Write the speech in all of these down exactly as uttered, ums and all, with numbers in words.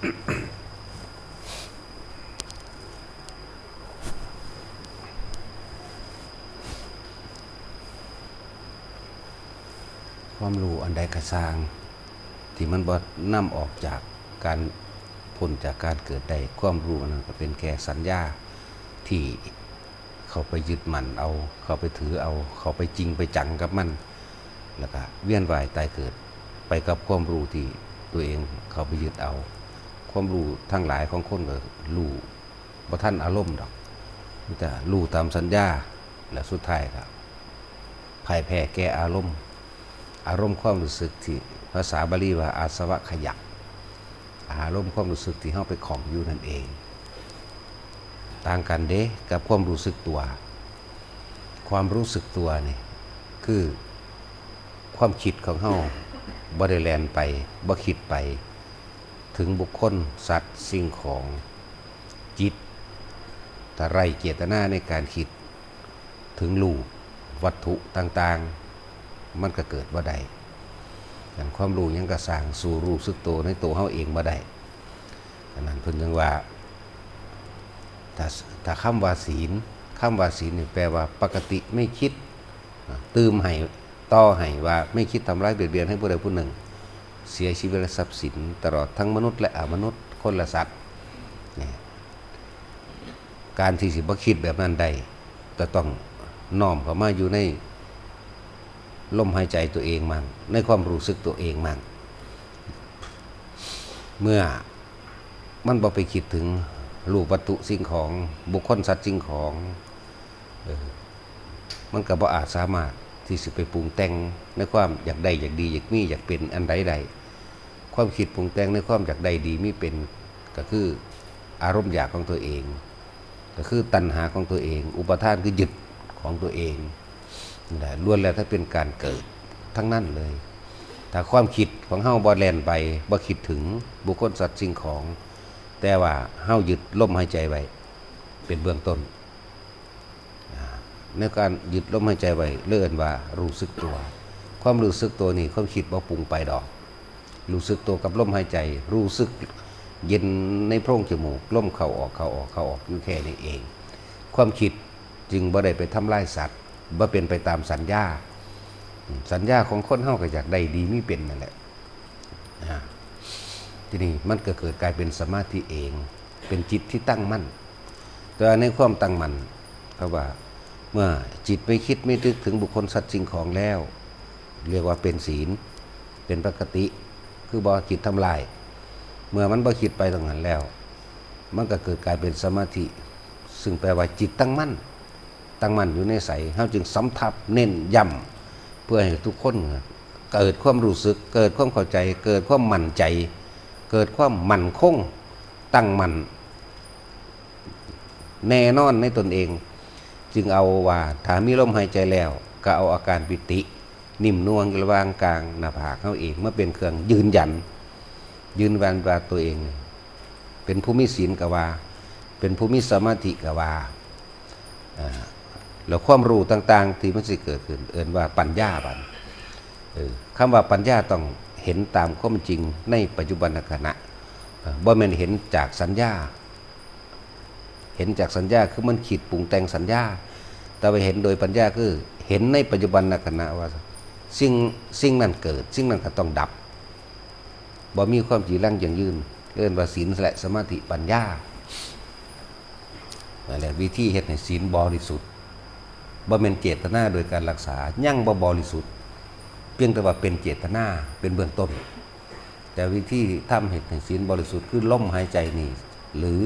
ความรู้อันใดก็ซ่าง ที่มันบ่นำออกจากการพ้นจากการเกิดได้ ความรู้อันนั้นก็เป็นแค่สัญญาที่เข้าไปยึดมั่นเอา เข้าไปถือเอา เข้าไปจริงไปจังกับมัน แล้วก็เวียนว่ายตายเกิดไปกับความรู้ที่ตัวเองเข้าไปยึดเอา ความรู้ทั้งหลายของคนก็รู้บ่ทันอารมณ์ดอก มีแต่รู้ตามสัญญา และสุดท้ายก็พ่ายแพ้แก่อารมณ์ อารมณ์ความรู้สึกที่ภาษาบาลีว่าอาสวะขยัก อารมณ์ความรู้สึกที่เฮาไปข้องอยู่นั่นเอง ต่างกันเด้กับความรู้สึกตัว ความรู้สึกตัวนี่คือความคิดของเฮา บ่ได้แล่นไป บ่คิดไป ถึงบุคคล สัตว์ สิ่งของ จิต ถ้าไร้เจตนาในการคิด ถึงรูปวัตถุต่างๆ มันก็เกิดบ่ได้ อันความรู้หยังก็ซ่าง สู้รู้สึกตัวในตัวเฮาเองบ่ได้ อันนั้นเพิ่นจึงว่า ถ้า ถ้าคำว่าศีล คำว่าศีลนี่แปลว่าปกติไม่คิด ตื่มให้ ต่อให้ว่าไม่คิดทำร้ายเบียดเบียนให้ผู้ใดผู้หนึ่ง เสียชีวิตและทรัพย์สิน ตลอดทั้งมนุษย์และอมนุษย์ คนและสัตว์ นี่ การที่สิบ่คิดแบบนั้นได้ ก็ต้องน้อมเข้ามาอยู่ในลมหายใจตัวเองมั่ง ในความรู้สึกตัวเองมั่ง เมื่อมันบ่ไปคิดถึงรูปวัตถุสิ่งของ บุคคลสัตว์สิ่งของ เออ มันก็บ่อาจสามารถที่สิไปปรุงแต่งในความอยากได้อยากดีอยากมีอยากเป็นอันใดได้ ความคิดปรุงแต่งในความอยากได้ดีมีเป็น ก็คืออารมณ์อยากของตัวเอง ก็คือตัณหาของตัวเอง อุปาทานคือยึดของตัวเอง นั่นแหละ ล้วนแล้วแต่เป็นการเกิดทั้งนั้นเลย ถ้าความคิดของเฮาบ่แล่นไป บ่คิดถึงบุคคลสัตว์สิ่งของ แต่ว่าเฮายึดลมหายใจไว้ เป็นเบื้องต้น อ่า ในการยึดลมหายใจไว้ เรียกว่ารู้สึกตัว ความรู้สึกตัวนี่ความคิดบ่ปรุงไปดอก รู้สึกตัวกับลมหายใจ รู้สึกเย็นในโพรงจมูก ลมเข้าออก เข้าออก เข้าออก อยู่แค่นี้เอง ความคิดจึงบ่ได้ไปทำลายสัตว์ บ่เป็นไปตามสัญญา สัญญาของคนเฮาก็อยากได้ดีมีเป็นนั่นแหละ อ่า ทีนี้มันก็เกิดกลายเป็นสมาธิเอง เป็นจิตที่ตั้งมั่น แต่ว่าในความตั้งมั่น เขาว่า เมื่อจิตไม่คิดไม่นึกถึงบุคคลสัตว์สิ่งของแล้ว เรียกว่าเป็นศีล เป็นปกติ คือบ่คิดทำลาย เมื่อมันบ่คิดไปตรงนั้นแล้ว มันก็เกิดกลายเป็นสมาธิ ซึ่งแปลว่าจิตตั้งมั่น ตั้งมั่นอยู่ในใส เฮาจึงสำทับเน้นย้ำ เพื่อให้ทุกคนเกิดความรู้สึก เกิดความเข้าใจ เกิดความมั่นใจ เกิดความมั่นคง ตั้งมั่น แน่นอนในตนเอง จึงเอาว่าถ้ามีลมหายใจแล้ว ก็เอาอาการปิติ นิ่มนวลระหว่างกลางหน้าผากเฮาเองมาเป็นเครื่องยืนยัน ยืนยันว่าตัวเองเป็นผู้มีศีลก็ว่า เป็นผู้มีสมาธิก็ว่า อ่า แล้วความรู้ต่างๆที่มันสิเกิดขึ้น เอิ้นว่าปัญญาบัด เออ คำว่าปัญญาต้องเห็นตามความจริงในปัจจุบันขณะ เอ่อ บ่แม่นเห็นจากสัญญา เห็นจากสัญญาคือมันคิดปรุงแต่งสัญญา แต่ว่าเห็นโดยปัญญาคือเห็นในปัจจุบันขณะว่าสิ่ง สิ่งนั้นเกิด สิ่งนั้นก็ต้องดับ บ่มีความจีรังยั่งยืน เอิ้นว่าศีลและสมาธิปัญญา นั่นแหละวิธีเฮ็ดให้ศีลบริสุทธิ์ บ่แม่นเจตนาโดยการรักษา ยังบ่บริสุทธิ์ เพียงแต่ว่าเป็นเจตนา เป็นเบื้องต้น แต่วิธีทำเฮ็ดให้ศีลบริสุทธิ์คือลมหายใจนี่ หรือ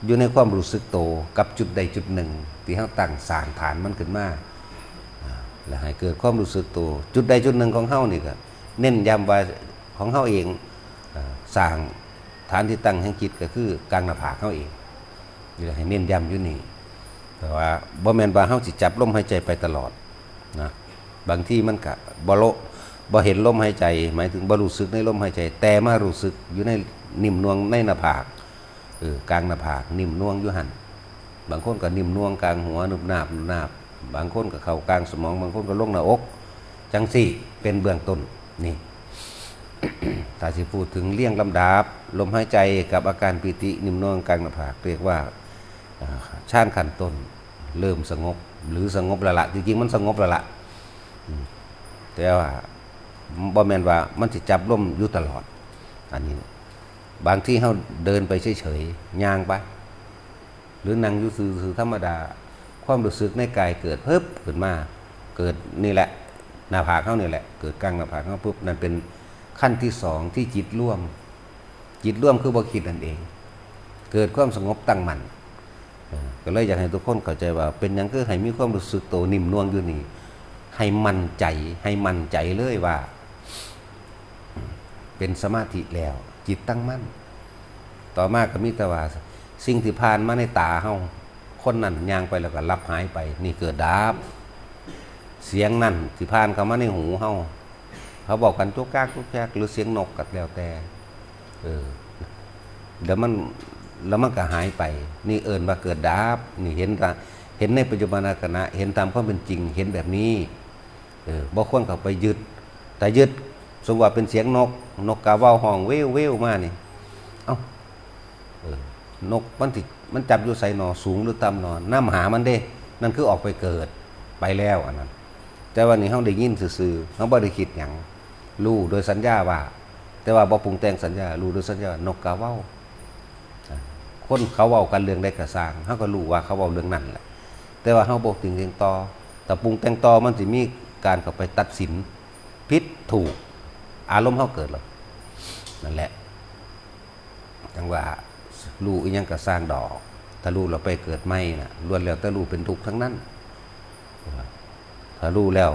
อยู่ในความรู้สึกโตกับจุดใดจุดหนึ่ง ที่เฮาตั้งสร้างฐานมันขึ้นมา อ่า แล้วให้เกิดความรู้สึกโต จุดใดจุดหนึ่งของเฮานี่ก็เน้นย้ำว่าของเฮาเอง อ่า สร้างฐานที่ตั้งแห่งจิตก็คือกลางหน้าผากเฮาเอง นี่แหละให้เน้นย้ำอยู่นี่ แต่ว่าบ่แม่นว่าเฮาสิจับลมหายใจไปตลอดนะ บางทีมันก็บ่โละ บ่เห็นลมหายใจ หมายถึงบ่รู้สึกในลมหายใจ แต่มารู้สึกอยู่ในนิ่มนวลในหน้าผาก เออ กลางหน้าผาก นิ่มนวลอยู่หั่น บางคนก็นิ่มนวลกลางหัว นุบนาบ นุบนาบ บางคนก็เข้ากลางสมอง บางคนก็ลงหน้าอก จังซี่ เป็นเบื้องต้น นี่ ถ้าสิพูดถึงเรียงลำดับลมหายใจกับอาการปีตินิ่มนวลกลางหน้าผาก เรียกว่า อ่า ฌานขั้นต้น เริ่มสงบ หรือสงบและละ จริงๆ มันสงบและละ อืม แต่ว่าบ่แม่นว่ามันสิจับลมอยู่ตลอด อันนี้ บางทีเฮาเดินไปเฉยๆ ย่างไป หรือนั่งอยู่ซื่อๆ ธรรมดา ความรู้สึกในกายเกิดเพิบขึ้นมา เกิดนี่แหละ หน้าผากเฮานี่แหละ เกิดกลางหน้าผากเฮาปุ๊บ นั่นเป็นขั้นที่สองที่จิตรวม จิตรวมคือบ่คิดนั่นเอง เกิดความสงบตั้งมั่น เออ ก็เลยอยากให้ทุกคนเข้าใจว่าเป็นหยังคือให้มีความรู้สึกโตนิ่มนวลอยู่นี่ ให้มั่นใจ ให้มั่นใจเลยว่า เป็นสมาธิแล้ว จิตตั้งมั่น ต่อมาก็มีแต่ว่าสิ่งที่ผ่านมาในตาเฮา คนนั้นย่างไปแล้วก็ลับหายไป นี่เกิดดับ เสียงนั่นที่ผ่านเข้ามาในหูเฮา เขาบอกกันจุกจักจุกจัก หรือเสียงนกก็แล้วแต่ เออ แล้วมัน แล้วมันก็หายไป นี่เอิ้นว่าเกิดดับ นี่เห็นตา เห็นในปัจจุบันขณะ เห็นตามความเป็นจริง เห็นแบบนี้ เออ บ่ควรเข้าไปยึด ถ้ายึด สมมุติว่าเป็นเสียงนก นกกาเว้าฮ้องเว้วๆ มานี่ เอ้า เออ นกมันสิ มันจับอยู่ไสหนอ สูงหรือต่ำหนอ นำหามันเด้ นั่นคือออกไปเกิด ไปแล้วอันนั้น แต่ว่านี่เฮาได้ยินซื่อๆ เฮาบ่ได้คิดหยัง รู้โดยสัญญาว่า แต่ว่าบ่ปรุงแต่งสัญญา รู้โดยสัญญาว่านกกาเว้า อ่า คนเขาเว้ากันเรื่องใดก็ซ่าง เฮาก็รู้ว่าเขาเว้าเรื่องนั้นแหละ แต่ว่าเฮาบ่ปรุงแต่งต่อ ถ้าปรุงแต่งต่อมันสิมีการเข้าไปตัดสิน ผิดถูก อารมณ์เฮาเกิดแล้ว นั่นแหละ จั่งว่ารู้อิหยังก็ซ่างดอก ถ้ารู้แล้วไปเกิดใหม่น่ะ ล้วนแล้วแต่รู้เป็นทุกข์ทั้งนั้น ถ้ารู้แล้ว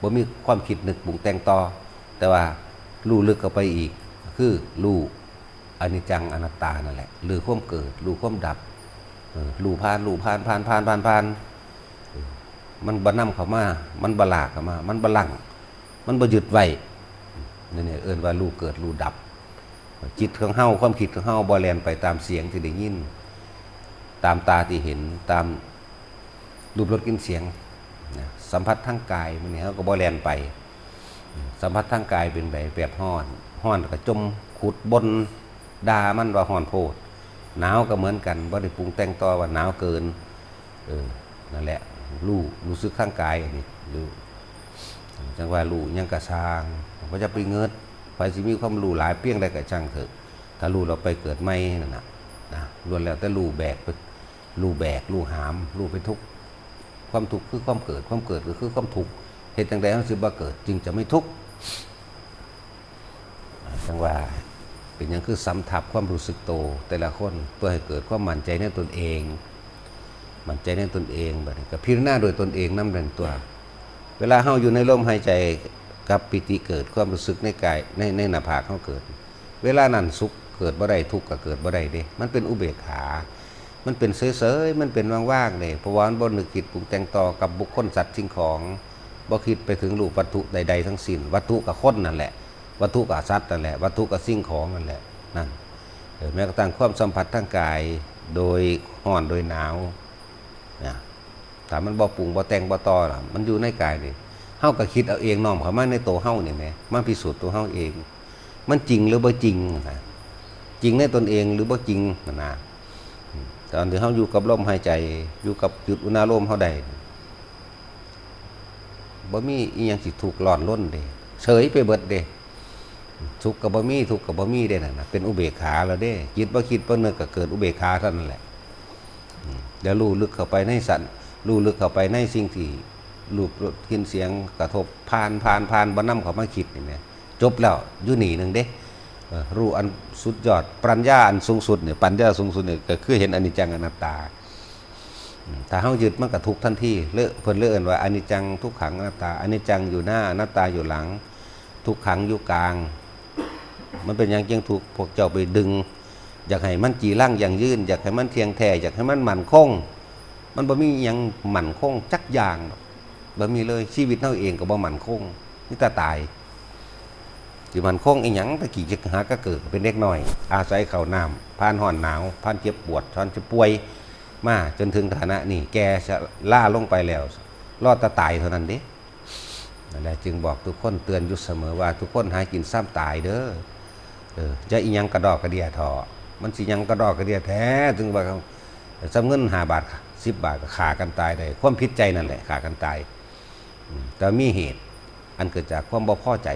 บ่มีความคิดนึกปรุงแต่งต่อ แต่ว่ารู้ลึกเข้าไปอีก คือรู้อนิจจังอนัตตานั่นแหละ รู้ความเกิด รู้ความดับ เออ รู้ผ่าน รู้ผ่าน ผ่าน ผ่าน ผ่าน ผ่าน เออ มันบ่นำเข้ามา มันบ่ลากเข้ามา มันบ่ลัง มันบ่ยึดไว้ นี่เนี่ยเอิ้นว่ารู้เกิดรู้ดับ จิตของเฮา ความคิดของเฮาบ่แล่นไปตามเสียงที่ได้ยิน ตามตาที่เห็น ตามรูปรสกลิ่นเสียง นะ สัมผัสทางกาย มื้อนี้เฮาก็บ่แล่นไป สัมผัสทางกายเป็นได แบบฮ้อน ฮ้อนก็จ่มขุดบ่นด่ามันว่าฮ้อนโพด หนาวก็เหมือนกัน บ่ได้ปรุงแต่งต่อว่าหนาวเกิน เออ นั่นแหละ รู้ รู้สึกทางกายอันนี้ รู้ จั่งว่ารู้หยังก็ซ่าง บ่จะไปเงิด ไผสิมีความรู้หลายเพียงใดก็ช่างเถอะ ถ้ารู้แล้วไปเกิดใหม่นั่นน่ะ นะ ล้วนแล้วแต่รู้แบกไป รู้แบก รู้หาม รู้ไปทุกข์ ความทุกข์คือความเกิด ความเกิดก็คือความทุกข์ เฮ็ดจั่งใดเฮาสิบ่เกิด จึงจะไม่ทุกข์ จั่งว่า เป็นหยังคือสำทับความรู้สึกโตแต่ละคน เพื่อให้เกิดความมั่นใจในตนเอง มั่นใจในตนเอง บัดนี้ก็พิจารณาโดยตนเองนำนั่นตัว เวลาเฮาอยู่ในลมหายใจกับปีติเกิด ความรู้สึกในกาย ใน ในหน้าผากเฮาเกิด เวลานั้นสุขเกิดบ่ได้ ทุกข์ก็เกิดบ่ได้เด้ มันเป็นอุเบกขา มันเป็นเฉยๆ มันเป็นว่างๆ เด้ เพราะว่ามันบ่นึกคิดปรุงแต่งต่อกับบุคคลสัตว์สิ่งของ บ่คิดไปถึงรูปวัตถุใดๆ ทั้งสิ้น วัตถุกับคนนั่นแหละ วัตถุกับสัตว์นั่นแหละ วัตถุกับสิ่งของนั่นแหละ นั่น เออ แม้กระทั่งความสัมผัสทางกาย โดยฮ้อนโดยหนาว นะ ถ้ามันบ่ปรุงบ่แต่งบ่ต่อล่ะ มันอยู่ในกายนี่ เฮาก็คิดเอาเอง น้อมเข้ามาในตัวเฮานี่แหม มาพิสูจน์ตัวเฮาเอง มันจริงหรือบ่จริงนะ จริงในตนเองหรือบ่จริงนะ ตอนที่เฮาอยู่กับลมหายใจ อยู่กับจุดอุณาโลมเฮาได้ บ่มีอีหยังสิทุกข์ร้อนรนเด้ เฉยไปเบิดเด้ สุขก็บ่มี ทุกข์ก็บ่มีเด้นั่นน่ะ เป็นอุเบกขาแล้วเด้ จิตบ่คิดบ่นึกก็เกิดอุเบกขาเท่านั้นแหละ อืม แล้วรู้ลึกเข้าไปในสัน รู้ลึกเข้าไปในสิ่งที่รูปรสกลิ่นเสียงกระทบ ผ่าน ผ่าน ผ่าน บ่นำเข้ามาคิดนี่แหม จบแล้ว อยู่นี่หนึ่งเด้ เออ รู้อันสุดยอด ปัญญาอันสูงสุดเนี่ย ปัญญาสูงสุดเนี่ยก็คือเห็นอนิจจังอนัตตา อืม ถ้าเฮายึดมันก็ทุกข์ทันที เลย เพิ่นเลยเอิ้นว่าอนิจจังทุกขังอนัตตา อนิจจังอยู่หน้า อนัตตาอยู่หลัง ทุกขังอยู่กลาง มันเป็นหยังจึงทุกข์ พวกเจ้าไปดึง อยากให้มันจีรังยั่งยืน อยากให้มันเที่ยงแท้ อยากให้มันมั่นคง มันบ่มีหยังมั่นคงจักอย่างดอก บ่มีเลย ชีวิตเฮาเองก็บ่มั่นคง มีแต่ตาย สิมั่นคงอีหยัง ตะกี้จะหาก็เกิดเป็นเด็กน้อย อาศัยข้าวน้ำ ผ่านร้อนหนาว ผ่านเจ็บปวด ผ่านเจ็บป่วย มาจนถึงฐานะนี้ แก่ชราลงไปแล้ว รอแต่ตายเท่านั้นเด้ นั่นแหละ จึงบอกทุกคน เตือนอยู่เสมอว่า ทุกคนหากินซ่ำตายเด้อ เออ อย่าอิหยังกระดอกกระเดียเถาะ มันสิหยังกระดอกกระเดียแท้ จึงว่า ซ่ำเงินห้าบาท สิบบาทก็ฆ่ากันตายได้ ความผิดใจนั่นแหละฆ่ากันตาย อืม แต่มีเหตุ อันเกิดจากความบ่พอใจ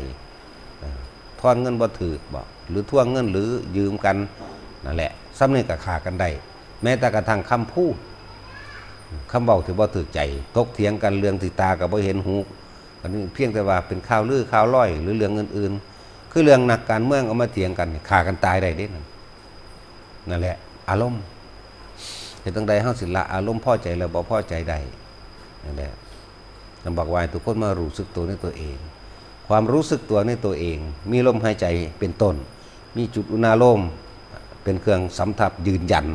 เออ ทอนเงินบ่ถืกบ่ หรือทวงเงิน หรือยืมกัน นั่นแหละ ซ่ำนี่ก็ฆ่ากันได้ แม้แต่กระทั่งคำพูด คำเว้าที่บ่ถืกใจ ถกเถียงกันเรื่องที่ตาก็บ่เห็นหู อันนี้เพียงแต่ว่าเป็นข่าวลือข่าวลอย หรือเรื่องอื่นๆ คือเรื่องนักการเมืองเอามาเถียงกันนี่ ฆ่ากันตายได้เด้นั่น นั่นแหละ อารมณ์ เฮ็ดจั่งใดเฮาสิละอารมณ์พอใจและบ่พอใจได้ นั่นแหละ ท่านบอกว่าให้ทุกคนมารู้สึกตัวในตัวเอง ความรู้สึกตัวในตัวเอง มีลมหายใจเป็นต้น มีจุดอุณาโลม เป็นเครื่องสำทับยืนยัน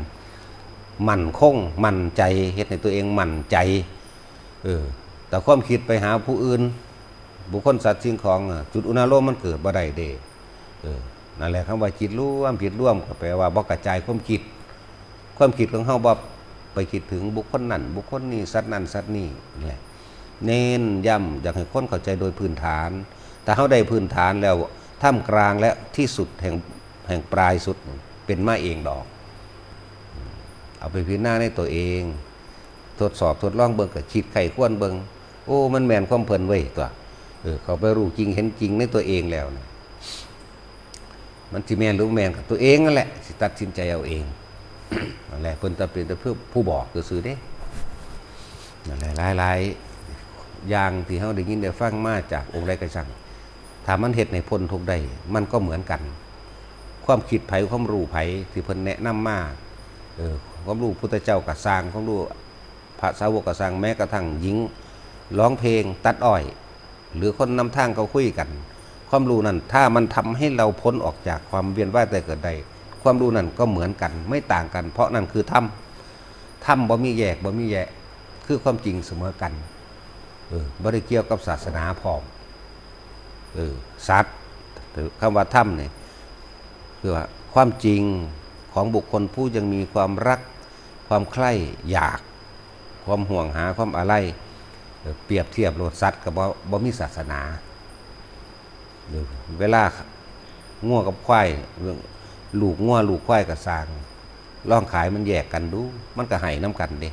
มั่นคง มั่นใจ เฮ็ดให้ตัวเองมั่นใจ เออ แต่ความคิดไปหาผู้อื่น บุคคลสัตว์สิ่งของ อ่ะ จุดอุณาโลมมันเกิดบ่ได้เด้ เออ นั่นแหละ คำว่าจิตรวม จิตรวมก็แปลว่าบ่กระจายความคิด ความคิดของเฮาบ่ไปคิดถึงบุคคลนั่น บุคคลนี้ สัตว์นั่น สัตว์นี้ นี่แหละ เน้นย้ำอยากให้คนเข้าใจโดยพื้นฐาน ถ้าเฮาได้พื้นฐานแล้ว ท่ามกลางและที่สุดแห่ง แห่งปลายสุด เป็นมาเองดอก เอาไปพิจารณาในตัวเอง ทดสอบทดลองเบิ่ง ก็คิดใคร่ครวญเบิ่ง โอ้ มันแม่นความเพิ่นเว้ยตัว เออ เข้าไปรู้จริงเห็นจริงในตัวเองแล้วนะ มันสิแม่นหรือบ่แม่นก็ตัวเองนั่นแหละ สิตัดสินใจเอาเอง นั่นแหละ เพิ่นจะเป็นแต่เพื่อผู้บอกซื่อๆเด้ นั่นแหละ หลายๆอย่างที่เฮาได้ยินได้ฟังมาจากองค์ใดก็ช่าง ถ้ามันเฮ็ดให้พ้นทุกข์ได้ มันก็เหมือนกัน ความคิดไผ ความรู้ไผที่เพิ่นแนะนำมา เออ ความรู้พุทธเจ้าก็ซ่าง ความรู้พระสาวกก็ซ่าง แม้กระทั่งหญิงร้องเพลงตัดอ้อย หรือคนนำทางเขาคุยกัน ความรู้นั้น ถ้ามันทำให้เราพ้นออกจากความเวียนว่ายตายเกิดได้ ความรู้นั้นก็เหมือนกัน ไม่ต่างกัน เพราะนั่นคือธรรม ธรรมบ่มีแยก บ่มีแยะ คือความจริงเสมอกัน เออ บ่ได้เกี่ยวกับศาสนาพร้อม เออ สัตว์ คำว่าธรรมนี่ คือว่าความจริงของบุคคลผู้ยังมีความรัก ความใคร่อยาก ความห่วงหา ความอาลัย เออ เปรียบเทียบโลด สัตว์ก็บ่ บ่มีศาสนา หรือเวลางัวกับควาย ลูกงัวลูกควายก็ซ่าง ลองขายมันแยกกันดู มันก็ไห้นำกันเด้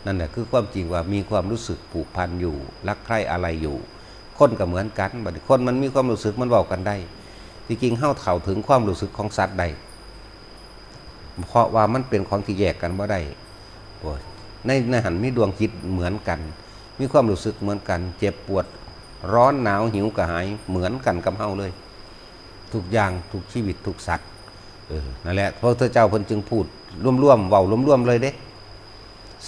นั่นแหละคือความจริงว่ามีความรู้สึกผูกพันอยู่ รักใคร่อาลัยอยู่ คนก็เหมือนกัน บัดนี้คนมันมีความรู้สึก มันเว้ากันได้ ที่จริงเฮาเข้าถึงความรู้สึกของสัตว์ได้ เพราะว่ามันเป็นของที่แยกกันบ่ได้ โอ้ย ใน ในหั้นมีดวงจิตเหมือนกัน มีความรู้สึกเหมือนกัน เจ็บปวด ร้อนหนาว หิวกระหาย เหมือนกันกับเฮาเลย ทุกอย่าง ทุกชีวิต ทุกสัตว์ เออ นั่นแหละ พระพุทธเจ้าเพิ่นจึงพูดรวมๆ เว้ารวมๆ เลยเด้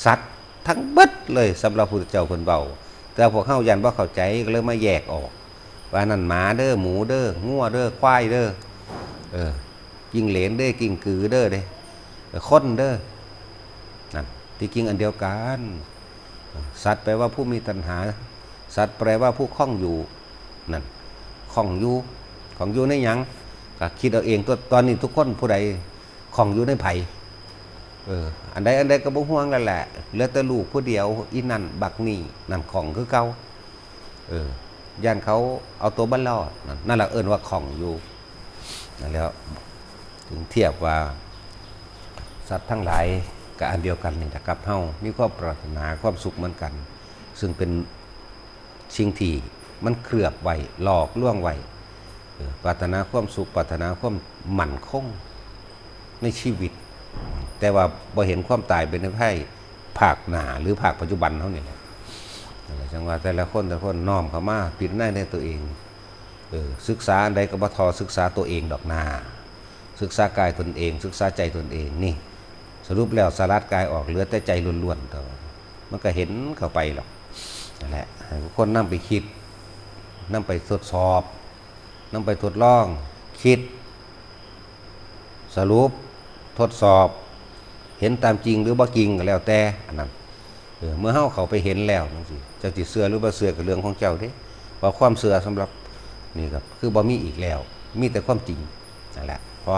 สัตว์ทั้งเบิดเลย สำหรับพุทธเจ้าเพิ่นเว้า แต่พวกเฮาย้านบ่เข้าใจ ก็เลยมาแยกออก ว่านั่นหมาเด้อ หมูเด้อ งัวเด้อ ควายเด้อ เออ จิ้งเหลนเด้อ กิ้งกือเด้อเด้ เออ คนเด้อ นั่น ที่จริงอันเดียวกัน สัตว์แปลว่าผู้มีตัณหา สัตว์แปลว่าผู้ข้องอยู่ นั่น ข้องอยู่ ข้องอยู่ในหยัง ก็คิดเอาเองตัว ตอนนี้ทุกคนผู้ใดข้องอยู่ในไผ เออ อันใดอันใดก็บ่ห่วงแล้วแหละ เหลือแต่ลูกผู้เดียว อีนั่นบักนี่ นั่นข้องคือเก่า เออ ย้านเขาเอาตัวบ่รอด นั่น นั่นแหละเอิ้นว่าข้องอยู่ นั่นแหละ ถึงเทียบว่า สัตว์ทั้งหลายก็อันเดียวกันนี่แหละกับเฮา มีความปรารถนาความสุขเหมือนกัน ซึ่งเป็นสิ่งที่มันเคลือบไว้ หลอกลวงไว้ เออ ปรารถนาความสุข ปรารถนาความมั่นคงในชีวิต แต่ว่าบ่เห็นความตายเป็นภัยภาคหน้าหรือภาคปัจจุบันเฮานี่แหละ นั่นแหละ จั่งว่าแต่ละคนแต่ละคนน้อมเข้ามาพิจารณาในตัวเอง เออ ศึกษาอันใดก็บ่ท่อศึกษาตัวเองดอกนา ศึกษากายตนเอง ศึกษาใจตนเองนี่ สรุปแล้วสลัดกายออกเหลือแต่ใจล้วนๆ เท่านั้น มันก็เห็นเข้าไปหรอก นั่นแหละ ให้ทุกคนนำไปคิด นำไปทดสอบ นำไปทดลอง คิด สรุป ทดสอบ เห็นตามจริงหรือบ่จริงก็แล้วแต่ อันนั้น เออ เมื่อเฮาเข้าไปเห็นแล้วจั่งซี้ เจ้าสิเชื่อหรือบ่เชื่อก็เรื่องของเจ้าเด้ เพราะความเชื่อสำหรับนี่ก็คือบ่มีอีกแล้ว มีแต่ความจริง นั่นแหละ พอ